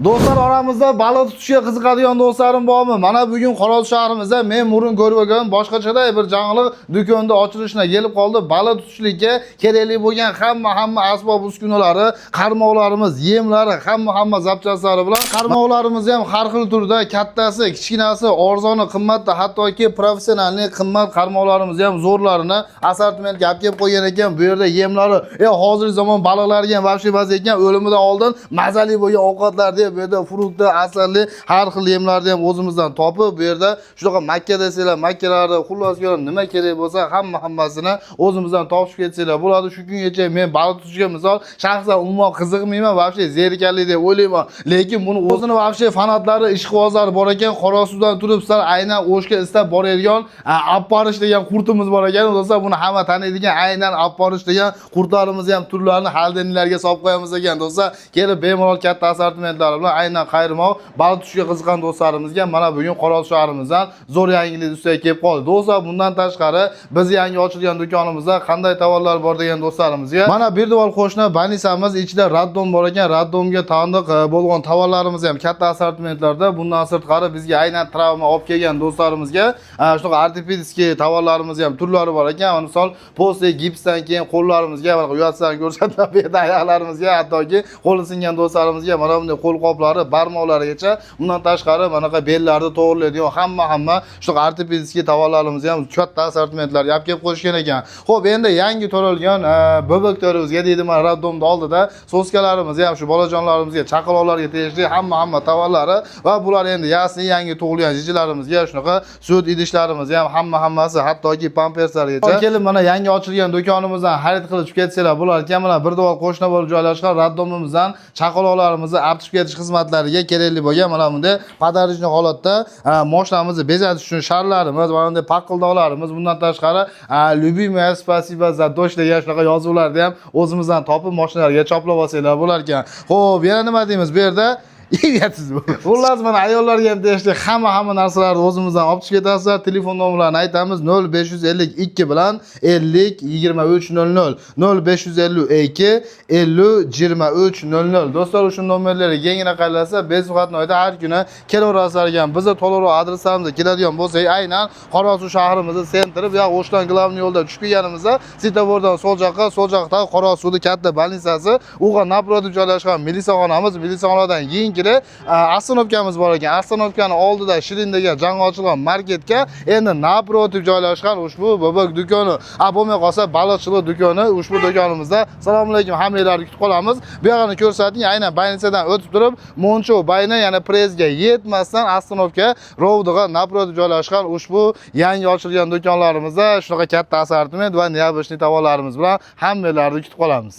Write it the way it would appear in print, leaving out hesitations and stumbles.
Do'stlar, oramizda baliq tutishga qiziqadigan do'stlarim bormi? Mana bugun Xorazm shahrimizda men murun ko'rmagan boshqachaday bir jangliq do'konda ochilishina kelib qoldi. Baliq tutishlikka kerakli bo'lgan hamma asbob uskunalari, qarmoqlarimiz, yemlari, hamma zapchaslari bilan qarmoqlarimiz ham har xil turda, kattasi, kichkinasi, arzoni, qimmatda, hattoki professionalniy qimmat qarmoqlarimiz ham zo'rlarini assortimentga olib kelib qo'ygan ekan. Bu yerda yemlari, hozirgi zamon baliqlarga ham вообще bas ekan, o'limidan oldin mazali bo'lgan ovqatlar deb bu yerda фрукты, asalli har xil yemlarni ham o'zimizdan topib, bu yerda shunaqa makka desanglar, makkalarni, xullas kalom, nima kerak bo'lsa hammasini o'zimizdan topishib ketsanglar bo'ladi. Shu kungacha men baliq tutishga, misol, shaxsan umuman qiziqmayman, вообще zerikarli deb o'ylayman. Lekin buni o'zini вообще fanatlari, ishqibozlari bor ekan. Qorasuvdan turib sizlar aynan O'shga istab boradigan apporish degan qurtimiz bor ekan. Do'stlar, buni hamma taniydigan aynan apporish degan qurtlarimizni ham turlarini холодильник larga solib qo'yamiz ekan. Do'stlar, kelib bemalol katta assortimentlari bilan aynan qayirmoq baliq tutishga qiziqqan do'stlarimizga mana bugun Qorasuv shahrimizdan zo'r yangilik ustiga kelib qoldi. Do'stlar, bundan tashqari biz yangi ochilgan do'konimizda qanday tovarlar bor degan do'stlarimizga mana bir devor qo'shni больница miz ichida роддом bor ekan. Роддом ga taalluq bo'lgan tovarlarimiz ham katta assortimentlarda. Bundan sirtqari bizga aynan travma olib kelgan do'stlarimizga shunaqa ортопедический tovarlarimiz ham turlari bor ekan. Misol, после gipsdan keyin qo'llarimizga mana uyatsdan ko'rsatib, bu yerda oyoqlarimizga, hattoki qo'li singan do'stlarimizga mana bunday qo'lqoplari, barmoqlarigacha, bundan tashqari manaqa bellarni to'g'rilaydigan hamma shunaqa ортопедический tovarlarimiz ham katta assortimentlarga olib kelib qo'yishgan ekan. Xo'p, endi yangi to'lilgan böbeklerimizga deydi, mana роддом ni oldida соска larimiz ham shu bolajonlarimizga, chaqaloqlarga tegishli hamma tovarlari va bular endi ясли, yangi tug'ilgan jijilarimizga shunaqa sut idishlarimiz ham hammasi, hattoki pamperslargacha. Kelib mana yangi ochilgan do'konimizdan xarid qilib chiqib ketsanglar bo'lar ekan. Mana bir devor qo'shni bo'lib joylashgan роддом imizdan chaqaloqlarimizni olib chiqib ketish xizmatlariga kerakli bo'lgan mana bunday подарочный holatda moshinamizni bezatish uchun sharlarimiz, mana bunday paqildoqlarimiz, bundan tashqari "Любимая, спасибо за дождь" degan shunaqa yozuvlarni ham o'zimizdan topib mashinalarga choplab olsanglar bo'lar ekan. Xo'p, yana nima deymiz bu yerda? Yeyapsiz bu. Xullas, mana ayollarga ham tegishli hamma narsalarni o'zimizdan olib chiqib ketasizlar. Telefon nomerlarini aytamiz: 0552 bilan 50 23 00, 0552 50 23 00. Do'stlar, shu nomerlarga yengina qaylasa, безвыходной da har kuni kelaverasizlar ekan. Bizni to'liqroq adreslarimizga keladigan bo'lsak, aynan Qorasuv shahrimizni центр i, bu yoq O'shdan главный yo'lda tushib kelganimizda svetofordan sol yoqqa, sol yoqda Qorasuvni katta больница si, uga напротив joylashgan milisaxonamiz, milisaxonadan keyingina остановка miz bor ekan. Остановка ni oldida Shirin degan yangi ochilgan marketga endi напротив joylashgan ushbu bobok do'koni. A bo'lmay qolsa, baliqchilik do'koni. Ushbu do'konimizda, assalomu alaykum, hammanglarni kutib qolamiz. Bu yog'ini ko'rsating, aynan больница dan o'tib turib, Moncho bayna, yana prezga yetmasdan остановка ровдыga напротив joylashgan ushbu yangi ochilgan do'konlarimizda shunaqa katta assortiment va необычный tovarlarimiz bilan hammanglarni kutib qolamiz.